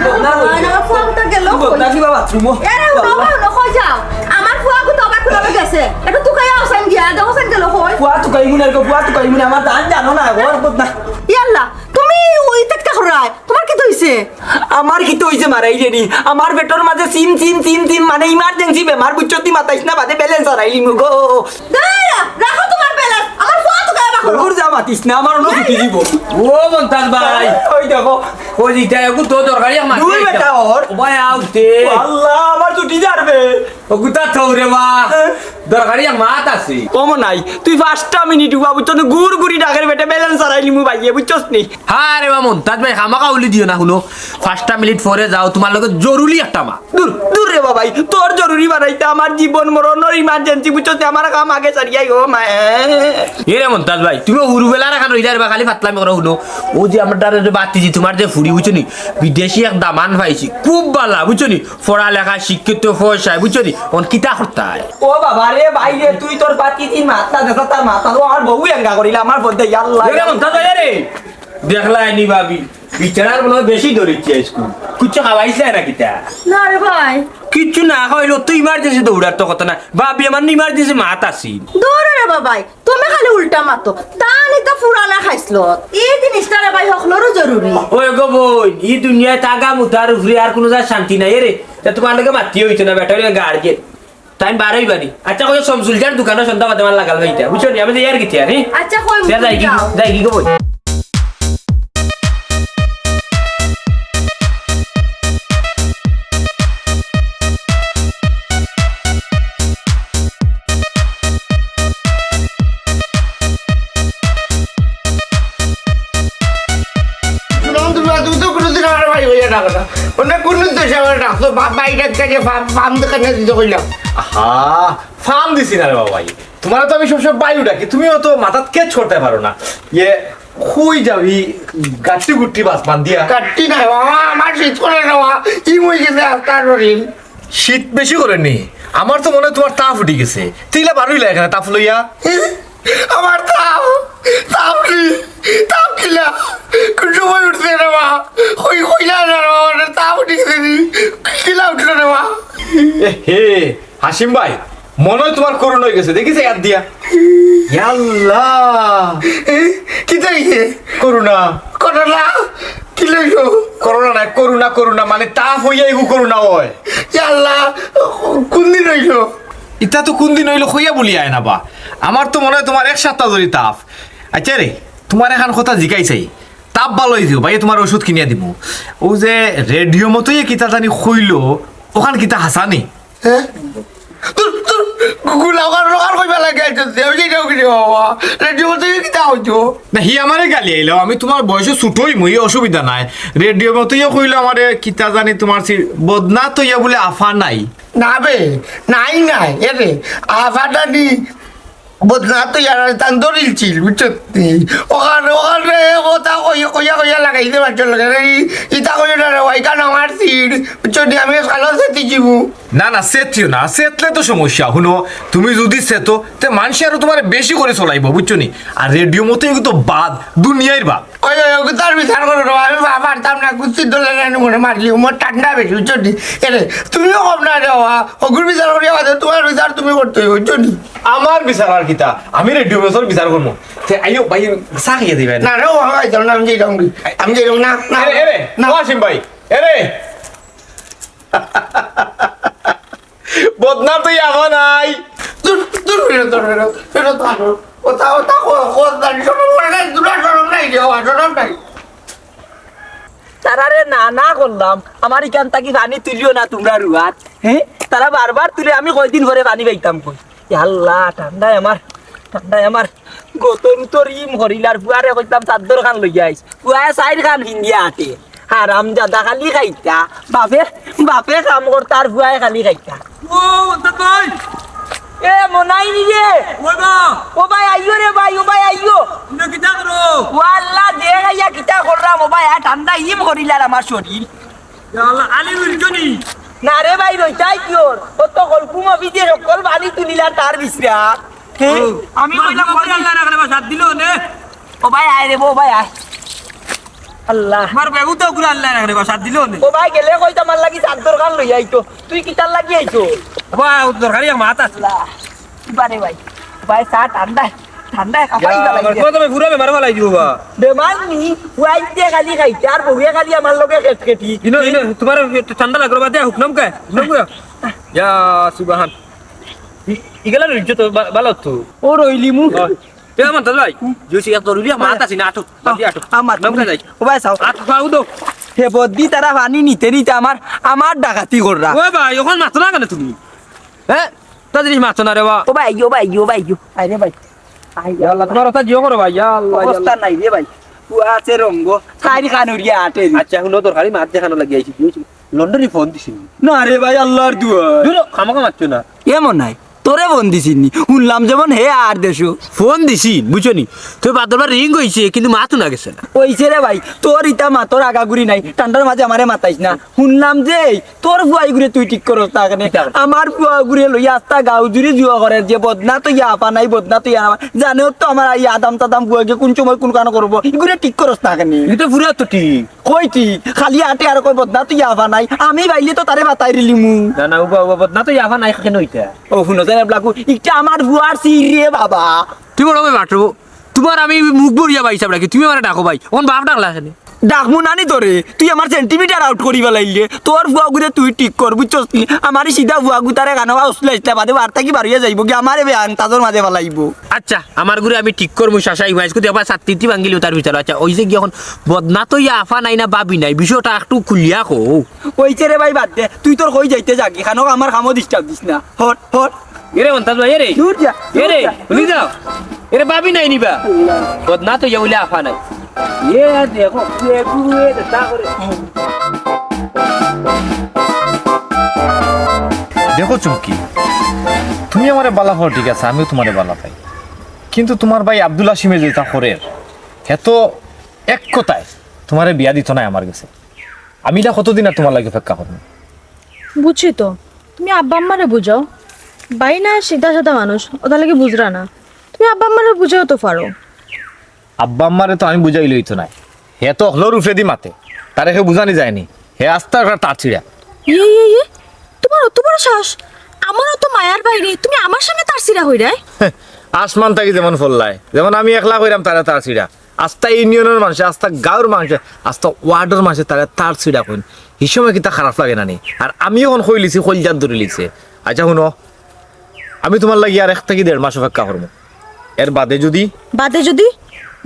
বদনা কই? আমার ফুয়াগুটা গেল কই? বদনা কিবা বাথরুমো। এরে, বাবা, বাবা, কই যাও? আমার ফুয়াগু তো আবার কুলাবে গেছে। একটু তুকাইয়া হোসেন গিয়া, দে হোসেন গেল কই? ফুয়া তুকাই মুনে গো, ফুয়া তুকাই মুনে, আমার দান জানো না, ঘর বদনা। ইয়াল্লা, তুমি ওই তেটকা খরায়, তোমার কিতা অইছে? আমার কিতা অইছে মারাইলে নি? আমার পেটর মাঝে সিম, সিম, সিম, সিম, মানে emergency বেমার, বুঝছো? তুই মাতাইস না, বাদে balance হারাইলিমু গো। দাঁড়া, রাখো তোমার balance। আমার ফোন ওর যা মাতিস না, আমার অনো ছুটি দিব। ও মন্তাজ ভাই, ওই দেখো। ওই দিটা একটু তো দরকারি এক মাত দুই আছে। বেটা ওর। ও ভাই, আউতে। আল্লাহ, আমার ছুটি যাবে। ও গুতা থৌরে বা। দরকারি এক মাত আছে। ও মনাই, তুই পাঁচটা মিনিট উবা বুঝছস নি, গুড় গুড়ি ডাকের বেটে ব্যালেন্স হারাই নিমু ভাইয়ে, বুঝছস নি? হ্যাঁ রে বা মন্তাজ ভাই, খামাখা উলি দিও না, হুনো। পাঁচটা মিনিট পরে যাও, তুমার লগে জরুরি একটা মাত। দূর, দূর রে বাবাই, তোর জরুরি বানাইতে আমার জীবন মরণর ইমার্জেন্সি, বুঝছস নি? আমার কাম আগে সারিয়াই ও মায়ে। এ রে মন্তাজ ভাই, তুমি হুরুবেলার এখান রইলা রে বা, খালি ফাতলামি করো, হুনো। ও যে আমার ডারে বাতিজি, তুমার যে ফুড়ি, বুঝছো নি? বিদেশি এক দামান পাইছি, খুব বালা, বুঝছো নি? পড়ালেখা, শিক্ষিত, পয়সায়, বুঝছো নি? অন কিতা করতায়? ও বাবা রে, ভাই রে, তুই তোর বাতিজি মাথা দেখা তার মাথা, ও আমার বউ এঙ্গা করিলা, আমার বউ দে, আল্লাহ। এ রে মন্তাজ ভাই, এ রে। দেখলাই নি ভাবি, বিচারার মনে হয় বেশি ধরিছি আইজকু। কিচ্ছু খাওয়াইছলে না কিতা? না রে ভাই। কিচ্ছু না খাওয়াইলে তো ইমার্জেন্সি দৌড়ার তো কথা না। ভাবি, আমার ইমার্জেন্সি মাত আছিল। দৌড় রে বাবাই, তুমি খালি উল্টা মাতো। তা নিতা ফুরানা খাইছলো। এই জিনিসটা রে ভাই হকলরও জরুরি। ওই গো বইন, ই দুনিয়াত আগা মুতার উপরে আর কুনু জাত শান্তি নাই রে। তে তুমার লগে মাতি অইতো না, বেটা অইলে গার্জেন। তাইন বারই বাড়ি। আচ্ছা, কই শমসুল যার দোকানো সন্ধ্যা বাদে মাল লাগাল ভাইটা। বুঝছো নি? আমি তো ইয়ার গেছি আর, হ্যাঁ? আচ্ছা, কই যা, যাই কি, যাও। যাই কি গো বই? তুমি তো কোনোদিন আমার ভাই হইয়া ডাকো না। অন্য কোন উদ্দেশ্যে আমার ডাকছো? বা-, বাইরের কাছে ফার্ম, ফার্ম দোকানে দিতে কইলাম। আহা, ফার্ম দিছি না রে বাবা ভাই। তুমারে তো আমি সবসময় বাইউ ডাকি, তুমিও তো মাথাত catch করতে পারো না। ইয়ে, কই যাবি গাট্টি গুট্টি বাস বান্ধিয়া? গাট্টি নাই বাবা, আমার শীত করে না বাবা, ইম হয়ে গেছে আস্তা শরীর। শীত বেশি করে নি? আমার তো মনে হয় তুমার তাপ উঠি গেছে। তিলা বারইলা এখানে তাপ লইয়া। আমার তাপ, তাপ নি, তাপ কিলা? কোন সময় উঠছে রে মা? কই, কইলা না রে মা, আমার তাপ উঠি গেছে নি। কিলা উঠলো রে মা? এ হে, হাসিম ভাই, মনে হয় তুমার করোনা হয়ে গেছে, দেখিস ইয়াদ দিয়া। ইয়াল্লা। এ, কিতা হইছে? করোনা। করোনা? কি লইছো? করোনা না, করোনা, করোনা, মানে তাপ হইয়া এগু করোনা হয়। ইয়াল্লা, কোন দিন হইলো? ইতা তো কোন দিন হইলো কইয়া বলি আয় না বা। আমার তো মনে হয় তুমার এক সপ্তাহ ধরি তাপ। আচ্ছা রে, তুমার এখান কথা জিকাই চাই। তাপ ভালো হইছে, ভাই তুমার ওষুধ কিনিয়া দিমু। ও যে রেডিও মতোই কিতা জানি কইলো, ওখান কিতা হাসানি? হ্যাঁ? তোর, তোর গুলা ওখান ওখান কইবা লাগে আইতেছে। আমি যেটাও কিনি বাবা। রেডিও মতোই কিতা হইতো? না, হি আমারে গালি আইলো। আমি তুমার বয়সে ছোটই মুই, অসুবিধা নাই। রেডিও মতোই কইলো আমারে কিতা জানি তুমার সি-, বদনা তো ইয়া বলে আফা নাই। না বে, নাই নাই। এরে, আফাটা নি বদনা তো ইয়ার তান দরিল ছিল, বুঝছো নি? ওখানে, ওখানে কথা কইয়া, কইয়া, কইয়া লাগাইছে বাচ্চার লগে। এই, ইতা কইও না রে, ওইখানে আমার সিট, বুঝছো নি? আমি কালো সেটি যাইমু। না, না, সেটিও না। সেতলে তো সমস্যা। হুনো, তুমি যদি সেতো, তে মানষে আরো তুমারে বেশি করে চলাইবো, বুঝছো নি? আর রেডিও মতোই কিন্তু বাদ, দুনিয়ার বাদ। ওই, ওই, ওই, তার বিচার করো রে, আমি পা-, পারতাম না, কুস্তির দলে না, মনে মারলি, আমার ঠান্ডা বেশি, বুঝছো নি? এরে, তুমিও কম না রে বাবা, অগুর বিচার করিয়া বাদে তুমার বিচার তুমি করতে হইব, বুঝছো নি? আমার বিচার আর কিতা? আমি রেডিও মতোর বিচার করমু। তে আইও ভাই, চা খাইয়া দিবেন। না রে, ও ভাই, যাও না, আমি যাইতাম কি? আমি যাইতাম না, না, এরে, এরে, না। ও হাসিম ভাই, এরে। বদনা তো ইয়াবা নাই। দূর, দূর, ফেরত, ফেরত, ফেরত, ফেরত, ফেরত। ওটা, ওটা, ও, ও, তার শরম নাই, দুটা শরম নাই, যে, ও, শরম নাই। তারারে না, না করলাম, আমার ইখান থাকি পানি তুলিও না তুমরা রুয়াত। হ্যাঁ? তারা বারবার তুলে, আমি কয়দিন পরে পানি পাইতাম কই? ইয়া আল্লাহ, ঠান্ডায় আমার, ঠান্ডায় আমার গতর উতর ইম করিল আর ফুয়ারে কইতাম চাদ্দর খান লইয়া আইস। ফুয়ায় চাইর খান ফিন্দিয়া আটে। হারামজাদা খালি খাইতা। বাপে, বাপে কাম করতা আর ফুয়ায় খালি খাইতা। ও, অন্তর ভাই। এ, মনাই নি রে। ও বা। ও ভাই, আইও রে ভাই, ও ভাই, আইও। তুমি কিতা করো? ও আল্লাহ, দেখ আইয়া কিতা করলাম, ও ভাই, আর ঠান্ডা ইম করিল আর আমার শরীর। ইয়া আল্লাহ, আলি উঠছো নি? না রে ভাই, রইতাই কি ওর? ও তো কলকুম অফিসে সকল পানি তুলিলা তার বিছরা। হে? ও, আমি তোমার কইলাম, ফুয়া কই আল্লাহ রাখলে বা সাত দিল নে। ও ভাই, আয় রে, ও ভাই, আয়। আল্লাহ। আমার বেগু তো গুলা আল্লাহ রাখলে বা সাত দিল নে। ও ভাই, গেলে কই তোমার লাগি সাত দরকার লই আইতো। তুই কিতার লাগি আইছো? ও ভাই, ও দরকারি এক মাত আছে। আল্লাহ। কি বারে ভাই? ভাই, চা ঠান্ডা। ঠান্ডায় কাঁপাই ইয়া, গেলাম আমার রে। কথা ভাই, পুরা বেমার ফালাই দিব বা। বেমার নি, ফুয়াইতে খালি খাইতে, আর বউয়ে খালি আমার লগে খেটখেটি। ইনো, ইনো, তোমার ঠান্ডা লাগলো বাদে, হুকনাম কে? হুকনাম কে? ইয়া, সুবহান। ই-, ইগেলা রইছো তো, বা-, ভালো তো? ও রইলি মু। হয়। এ মন্তাজ ভাই, জুসি এক জরুরি মাত আছে না, আটো, বাদ দিয়া আটো। আমার মাত নাম নাই। ও ভাই, চাও। আট পাও দো। হে বদ্দি তারা পানি নিতে নিতে আমার, আমার ডাকাতি কররা। ও ভাই, অখন মাত না কেনে তুমি? হ্যাঁ? তা জিনিস মাত না রে বা। ও ভাই, ও ভাই, ও ভাই, ও। আরে ভাই। আই ইয়া আল্লাহ, তোমার কথা জিও করো ভাই, ইয়া আল্লাহ, ইয়া অবস্থা আল্লাহ। নাই রে ভাই। ও আছে রঙ্গ, খাইরি খান উড়িয়া আটে। আচ্ছা, হুনো, দরকারি মাত দেখানো লাগি আইছি, বুঝছো? লন্ডনি ফোন দিছিল। না রে ভাই, আল্লাহর দুয়ার। দূর, খামাখা মাতছো না। এমন নাই। তোরে ফোন দিছিনি? হুনলাম যেমন হে আর দেশো। ফোন দিছি, বুঝছো নি? তুই বাদরবার রিং অইছে, কিন্তু মাত হুনা গেছে না। অইছে রে ভাই, তোর ইতা মাতর আগাগুড়ি নাই, ঠান্ডার মাঝে আমারে মাতাইস না। হুনলাম যে তোর ফুয়া ইগুরে তুই ঠিক করস না কেনে? ঠিক আছে। আমার ফুয়া ইগুরে লইয়া আস্তা গাঁও জুড়ি জুয়া করের যে বদনা তো ইয়া আফা নাই, বদনা তো ইয়া আফা নাই। জানে তো আমার এই আদাম তাদাম ফুয়া গিয়ে কোন সময় কোন কানো করবো, ইগুরে ঠিক করস না কেনে? ইটা পুরা তো ঠিক। কই ঠিক? খালি আটে আর কই বদনা তো ইয়া আফা নাই। আমি বাইলে তো তারে বাতাই দিলিমু। না, না, উবা, উবা, বদনা তো ইয়া আফা নাই কেনে অইতা? ও, হুনো, জানে ব্লাকু, ইটা আমার ফুয়ার সির রে বাবা। তুই বড় ভাই মাতবো। তোমার আমি মুখ বরিয়া ভাই হিসাব রাখি, তুমি আমারে ডাকো ভাই। অখন বাপ ডাকলা কেনে? ডাকমু নানি তোরে, তুই আমার সেন্টিমিটার আউট করি ফালাইলে। তোর ফুয়া ইগুরে তুই ঠিক কর, বুঝছস নি? আমারে সিধা ফুয়া ইগু তারে কানো উসলা ইসলা বাদে বার থাকি বারইয়া যাইবো কি আমারে বে আন্তাজর মাঝে ফালাইবো। আচ্ছা, আমার ইগুরে আমি ঠিক করমু, শাশা ইমাইস কুদি আবার সাত তিনটি ভাঙ্গিলিও তার ভিতরে। আচ্ছা, ওই যে কি অখন বদনা তো ইয়া আফা নাই না বাবি নাই, বিষয়টা একটু খুলিয়া কও। অইছে রে ভাই, বাদ দে, তুই তোর কই যাইতে যাগি, কানো আমার কামো disturb দিস না। Hot, hot. এরে মন্তাজ ভাই, এরে। দূর যা, দূর এরে, যা। হুনি যাও। এরে বাবি নাই নিবা। আল্লাহ। বদনা তো ইয়া অইলে আফা নাই। এ দেখো, এ গুরু, এ দে, তা করে। দেখো চুমকি, তুমি আমারে বালা পাও ঠিক আছে, আমিও তোমারে বালা পাই, কিন্তু তোমার ভাই আব্দুল হাসিমে যেটা করের, হে তো এক কথায় তোমারে বিয়া দিত নায় আমার গেছে। আমি ইলা কতদিন আর তোমার লাগি অপেক্ষা করমু? বুঝছি তো, তুমি আব্বা আম্মারে বুঝাও। ভাই না সিধা সাদা মানুষ, অতার লাগি বুঝরা না। তুমি আব্বা আম্মারে বুঝাইও তো পারো। আব্বা আম্মারে তো আমি বুঝাইলে অইতো নায়, হে তো অকলর উপরেদি মাতে, তারে কেউ বুঝানি যায়নি, হে আস্তা একটা তার ছিড়া। ইয়ে, ইয়ে, ইয়ে, তোমার অত বড় সাহস? আমার অত মায়ার ভাইরে, তুমি আমার সামনে তার ছিড়া কইরায়? আসমান থাকি যেমন ফল্লায়, যেমন আমি একলা কইরাম তারে তার ছিড়া। আস্তা ইউনিয়নর মানষে, আস্তা গাঁওর মানষে, আস্তা ওয়ার্ডর মানষে তারে তার ছিড়া কইন। হি সময় কিতা খারাপ লাগে না নি? আর আমি অখন কইলিছি, কইলজাত ধরিলিছে। আচ্ছা হুনো, আমি তোমার লাগি আর এক থাকি দেড় মাস অপেক্ষা করমু। এর বাদে যুদি বাদে যুদি?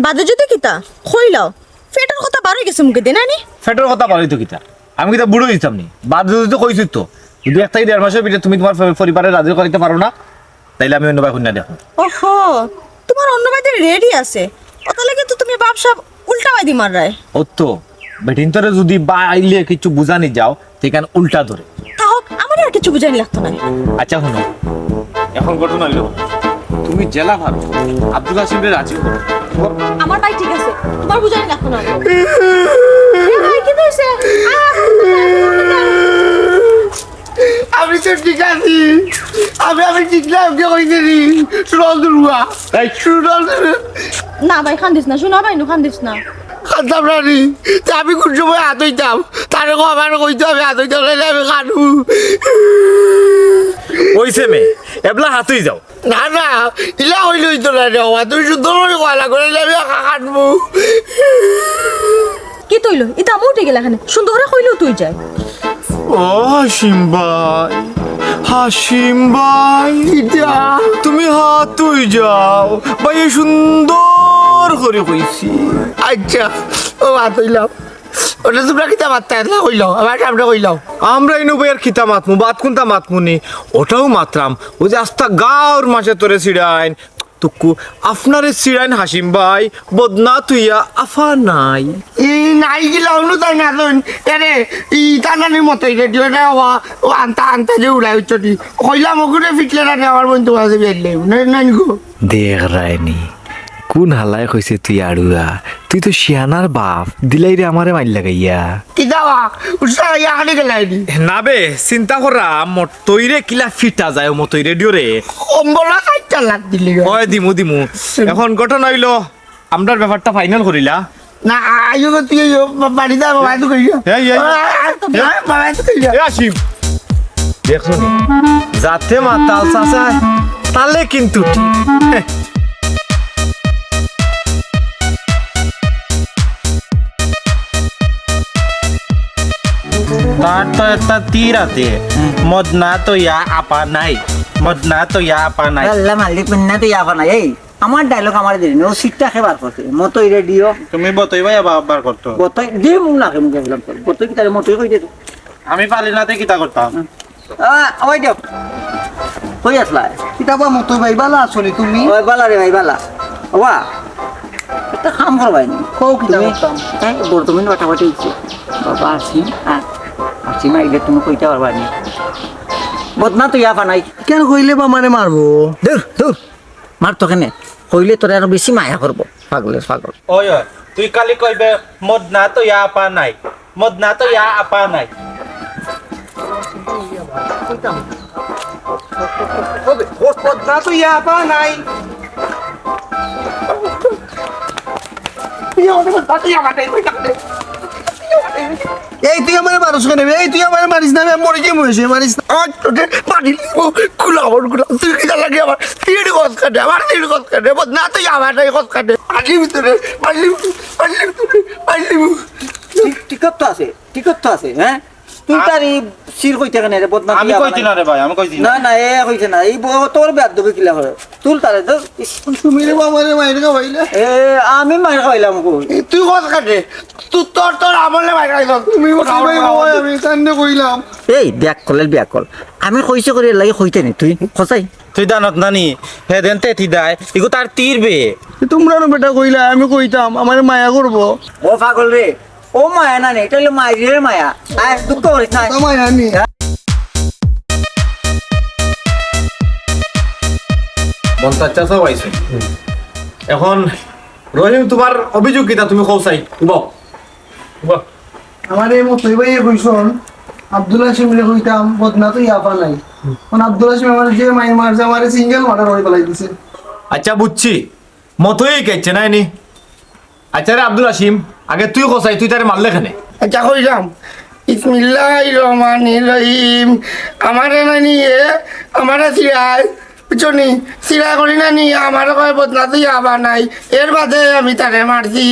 বাদে যুদি কিতা? কইলাও। পেটর কথা বারই গেছে মুখেদি, না নি? পেটর কথা বারই তো কিতা? আমি কিতা বুড়ো অইতাম নি? বাদে যুদি কইছি তো। যুদি এক থাকি দেড় মাসর ভিতরে তুমি তোমার পরি-, পরিবারে রাজি করাইতে পারো না, তাইলে আমি অন্য বায় কইন্যা দেখমু। ওহো, তোমার অন্য বায়দি রেডি আছে। অতার লাগি তো তুমি বাপ সাব উল্টা বায়দি মাররায়। অত, বেটিন্তরে যুদি বাইলে কিছু বুঝানি যাও, তে ইখান উল্টা ধরে। তা হোক, আমারে আর কিছু বুঝানি লাগতো নায়। আচ্ছা, হুনো, অখন ঘটনা অইলো, তুমি যেলা পারো আব্দুল হাসিমরে রাজি করো। আমার ভাই ঠিক আছে, তোমার বুঝানি লাগতো নায়। এ ভাই, কিতা অইছে? আহ! আমি তো ঠিক আছি। আমি, আমি ঠিক না, ওকে কইতে নি। সুরল দুরুয়া। এই। সুরল দুরুয়া। না ভাই, কান্দিস না। হুনো ভাই, নু কান্দিস না। কান্দতাম না নি। তে আমি কোন সময় আত অইতাম? তারে কও, আমারে কইতো আমি আত অইতাম, নাইলে আমি কান্দমু। অইছে মে, এবলা আত অই যাও। না, না, ইলা কইলে অইতো নায় রে বাবা। তুমি সুন্দর করি কওয়া লাগবো, নাইলে আমি কান্দমু। কিতা অইলো? ইতা আমি উঠি গেলা কেনে? সুন্দর করি কইলেও তো অই যায়। ও হাসিম ভাই, হাসিম ভাই, কিতা? তুমি আত অই যাও, ভাইয়ে সুন্দর করি কইছি। আচ্ছা, ও আত অইলাম। ওটা তোমরা কিতা মাততায়? একলা কইলাও, আমার সামনে কইলাও। আমরা ইনো ভাই আর কিতা মাতমু, বাত কুনতা মাতমু নি? ওটাও মাতরাম, ওই যে আস্তা গাঁওর মাঝে তোরে ছিড়াইন, তুকু আপনারে ছিড়াইন হাসিম ভাই, বদনা তুইয়া আফা নাই। ই নাই গিলা অনু তাই না তুই? এরে, ই তানানি মতো রেডিও না, ও, ও আনতা, আনতা যে উড়াই উঠছনি। কইলাম ওগুরে ফিটলে না রে, আমার বন্ধু আছে বিয়াইলে। নাই, নাই গো। দেখ রায়নি, কোন হালায় কইছে তুই আড়ুয়া? তুই তো শিয়ানার বাপ, দিলাইরে আমারে মাইর লাগাইয়া। কিতা বা? উৎসাহ ইয়া খালি গেলাইনি। না বে, চিন্তা করা, মতইরে কিলা ফিটা যায়, ও মতই রেডিও রে। কম্বলা খাইটা লাগ দিলি গো। ওই দিমু, দিমু। এখন ঘটনা অইলো, আমরার ব্যাপারটা ফাইনাল করিলা। না, আ-, আইও গো, তুই আইও, বা-, বাড়ি যা, বাবা, তুই কইও। এই, এই। আ, আ, আ, বাবা, তুই কইও। এ আসিফ, দেখছো নি? যাতে মাতাল চাচা, তালে কিন্তু ঠিক। তার তো একটা তীর আছে, হুম। মদনা তো ইয়া আপা নাই, মদনা তো ইয়া আপা নাই। আল্লাহ মালিক, মদনা তো ইয়া আপা নাই, এই। আমার ডায়লগ আমারে দিলি না, ও সিটটা কে বার করছে? মতই রেডিও। তুমি বতই ভাই আবার বার করতো। বতই দিয়ে মুখ না মুখে বললাম তো। বতই কি তাহলে মতই কই দে? আমি পারি না, তে কিতা করতাম? আ, ওই দেখ। কই আসলা? কিতা বা মতই ভাই, বালা আছো নি তুমি? ওই বালা রে ভাই, বালা। ওয়া, একটা কাম করো ভাই। কও কিতা তুমি করতাম? এই বর্তমান বাটাবাটি হইছে। বাবা আসি, আর আসি না, এটা তুমি কইতে পারবা নি। বদনা তো ইয়াফা নাই। কেন কইলে বা আমারে মারবো? দূর, দূর। মার তো কেনে? কইলে তোরে আরো বেশি মায়া করবো। পাগলের পাগল। ওই, ওই, তুই খালি কইবে, "মদনা তো ইয়া আপা নাই, মদনা তো ইয়া আপা নাই।" মদনা তো ইয়া আপা নাই। এই তুই আমারে মারিস কেনে বে? এই তুই আমারে মারিস না বে, আমি মরি যাইমু, মারিস না। আট, ওঠে, পানি লিবো, গুলাবর গুলাব, তুই কিতা লাগে আমার? তিন গছ কাটে, আমার তিন গছ কাটে, বদনা তো আমার নাই গছ কাটে। পানি ভিতরে, পানি, পানি ভিতরে, পানি। ঠিক, ঠিক তো আছে, ঠিক তো আছে, হ্যাঁ? তুই তার এই সির কইতে কেনে রে, বদনা আমি কইছি না রে ভাই, আমি কইছি না। না, না, এ কইছে না, এই ব-, তোর বেয়াদবি কিলা করে? তুল তারে, ধর। ইস, তুমি রে বাবা রে, মাইর খাওয়াইলে। এ, আমি মাইর খাওয়াইলাম কই? এ, তুই গছ কাটে। তুই তোর, তোর আমলে মাইর খাইছ। তুমি বলছো, ভাই, বাবা, আমি তান্নে কইলাম। এই, ব্যাক করলে ব্যাক কর। আমি কইছি করি এর লাগি কইতে নি, তুই খোঁচাই। তুই দানত নানি, হে দেন তেতি দায়, ইগু তার তীর বে। এ, তোমরা না বেটা কইলা, আমি কইতাম, আমারে মায়া করবো। ও পাগল রে, ও মায়া না নি, এটা হইলো মাইরের মায়া। আয়, দুঃখ করিস না। তা মায়া নি। মন্তাজ চাচাও আইছে। এখন রহিম, তোমার অভিযোগ কিতা? তুমি কও চাই, উবাও। উবাও। আমার এই মতই ভাই কইছন, আব্দুল হাসিম রে কইতাম, বদনা তো ইয়াফা নাই। এখন আব্দুল হাসিম আমার যে মাইর মারছে, আমারে সিঙ্গেল মার্ডার করে ফেলাই দিছে। আচ্ছা, বুঝছি। মতই কেছে নাই নি? আচ্ছা রে আব্দুল হাসিম, আগে তুই কও চাই, তুই তারে মারলে কেনে? আচ্ছা, কইলাম, বিসমিল্লাহির রহমানির রহিম। আমারে নানি এ, আমারে সিরায়, বুঝছো নি? সিরায় করি নানি, আমারে কয় বদনা তুই আবার নাই। এর বাদে আমি তারে মারছি।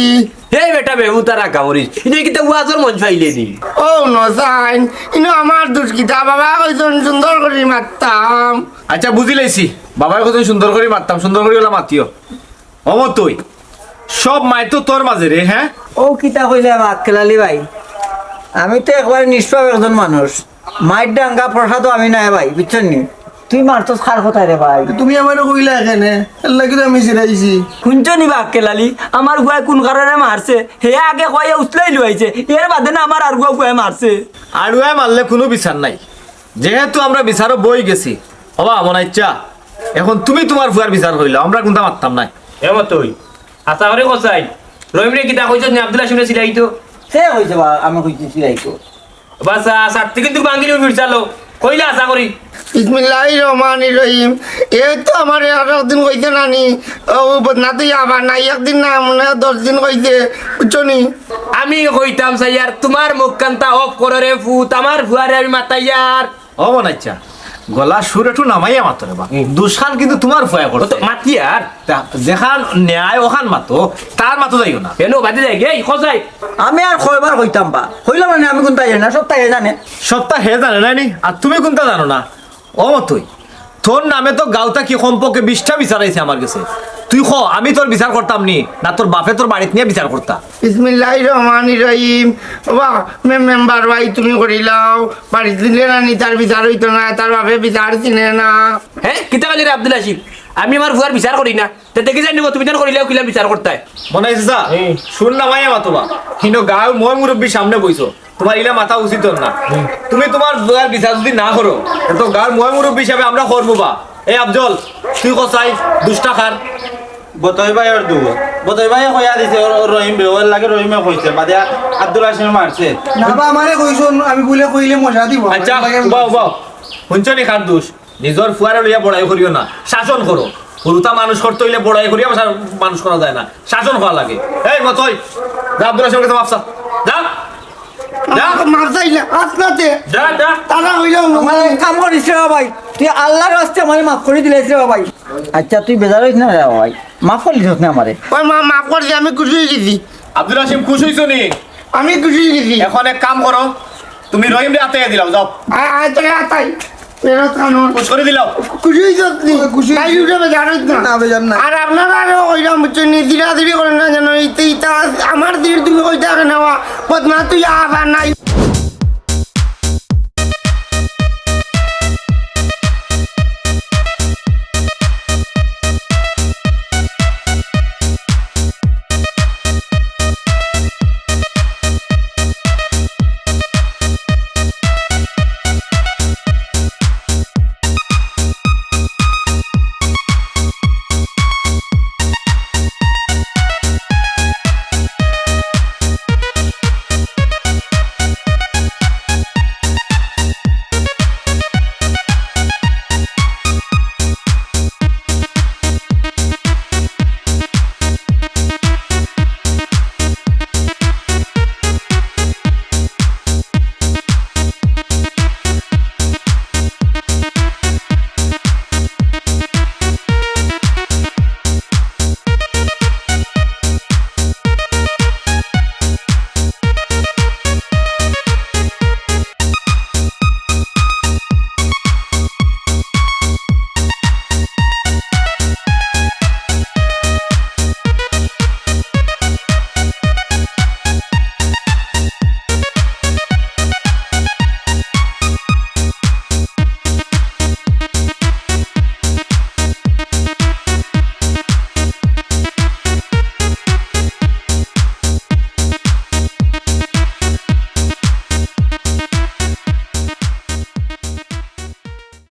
এই বেটা বেহুদা রাগ করিস। ইনো কিতা ওয়াজর মঞ্চ পাইলে নি? ও নসাইন, ইনো আমার দুষ কিতা? বাবা কইছন সুন্দর করি মারতাম। আচ্ছা, বুঝি লাইছি। বাবায় কইছন সুন্দর করি মারতাম, সুন্দর করি ওলা মাতিও। ও মতই, সব মাইর তো তোর মাঝে রে, হ্যাঁ? ও কিতা কইলে আক্কেল আলী ভাই, আমি তো একবারে নিষ্পাপ একজন মানুষ। মাইর ডাঙ্গা প্রসাদ আমি নাই ভাই, বুঝছস নি? তুই মারছস কার কথায় রে ভাই? তুমি আমারে কইলা কেনে, এর লাগি তো আমি জিরাইছি। হুনছো নি বা আক্কেল আলী, আমার ফুয়ায় কুন কারণে মারছে? হে আগে কইয়া উছলাই লইছে, এর বাদে না আমার আরুয়া ফুয়ায় মারছে। আরুয়ায় মারলে কুনু বিচার নাই, যেহেতু আমরা বিচারো বই গেছি। ওবা মনাইচ্ছা, এখন তুমি তুমার ফুয়ার বিচার করিলাও, আমরা কুনতা মাততাম নায়। এ মতই, আশা করি কছাই, রহিমরে কিতা কইছস নি আব্দুল হাসিমরে সিলাইতো? সে কইছে বা, আমি কইছি সিলাইতো। বাস, আ, ছাত্তি কিন্তু ভাঙ্গিলিও ফিরছালো। কইলা আশা করি। বিসমিল্লাহির রহমানির রহিম। এ তো আমারে আর একদিন কইছে নানি, ও বদনা তুই আবার নাই, একদিন না, মনে হয় দশ দিন কইছে, বুঝছো নি? আমি কইতাম চাইয়ার, তুমার মুখখানতা off করো রে ফুত, আমার ফুয়ারে আমি মাতাইয়ার। ও মনাইচ্ছা, গলা সুর একটু নামাইয়া মাতো রে বা। হুম। দুষখান কিন্তু তুমার ফুয়ায় করছে। মাতিয়ার। তা যেখান ন্যায় ওখান মাতো, তার মাতো যাইও না। কেন বাদে যাই গে, খোঁজাই। আমি আর কয়বার কইতাম বা? কইলাম না, আমি কুনতা জানি না, সবতা হে জানে। সবতা হে জানে না নি? আর তুমি কুনতা জানো না? ও মতই, তোর নামে তো গাঁওত থাকি কমপক্ষে বিশটা বিচার আইছে আমার গেছে। তুই ক, আমি তোর বিচার করতাম নি, না তোর বাপে তোর বাড়িত নিয়া বিচার করতা? বিসমিল্লাহির রহমানির রহিম। বাবা, মে-, মেম্বার ভাই, তুমি করিলাও। বাড়িত দিলে নানি তার বিচার অইতো না, তার বাপে বিচার চিনে না। হে, কিতা কইলে রে আব্দুল হাসিম? আমি আমার ফুয়ার বিচার করি না। তে দেখি যাই নিব, তুমি তান করিলাও কিলা বিচার করতায়। মনাই চাচা, হুম। শুন না মাইয়া মাতো বা। কিন্তু গাঁওর ময় মুরব্বির সামনে বইছো। তুমার ইলা মাতা উচিত না। হুম। তুমি তুমার ফুয়ার বিচার যুদি না করো, তে তো গাঁওর ময় মুরব্বি হিসাবে আমরা করমু বা। এই আফজল, তুই কছাই, দুষটা কার? বতই ভাইর দু। বতই ভাইয়ে কইয়া দিছে, ও, ও রহিম বে, ওর লাগি রহিমে কইছে। বাদে আব্দুল হাসিমে মারছে। না বা, আমারে কইছন, আমি বুলে কইলে মজা দিব। আচ্ছা, উবাও, উবাও। হুনছো নি কার দুষ? নিজর ফুয়ারে লইয়া বড়াই করিও না, শাসন করো। হুরুতা মানুষ করতে অইলে বড়াই করিয়া মানুষ করা যায় না, শাসন করা লাগে। এই মতই, যা আব্দুল হাসিমর গেছে মাফ চা। যা। যা। মাফ চাইলে, আস্তে আস্তে। যা, যা। তারা অইলে আমার এক কাম করিস রে ভাই, তুই আল্লার ওয়াস্তে আমারে মাফ করি দিলাইস রে ভাই। আচ্ছা, তুই বেজার অইস না রে ভাই, মাফ করি দিছস না আমারে। ওই মা, মাফ করি দে, আমি খুশি অই গেছি। আব্দুল হাসিম, খুশ অইছো নি? আমি খুশি অই গেছি। এখন এক কাম করো, তুমি রহিমরে আতাইয়া দিলাও, যাও। আ-, আ-, তোরে আতাই। ফেরত কানুন। খুশ করি দিলাম। খুশি হইছ নি? খুশি হইছি। তাই উঠে বেজার হইছ না। না, বেজার না। আর আপনারা আরো কইরাম বুঝছো নি, দিলা দিলি করেন না যেন, ইতে ইতা আমার দিল তুমি কইতা কেন বা? বদনা তুই আবার নাই।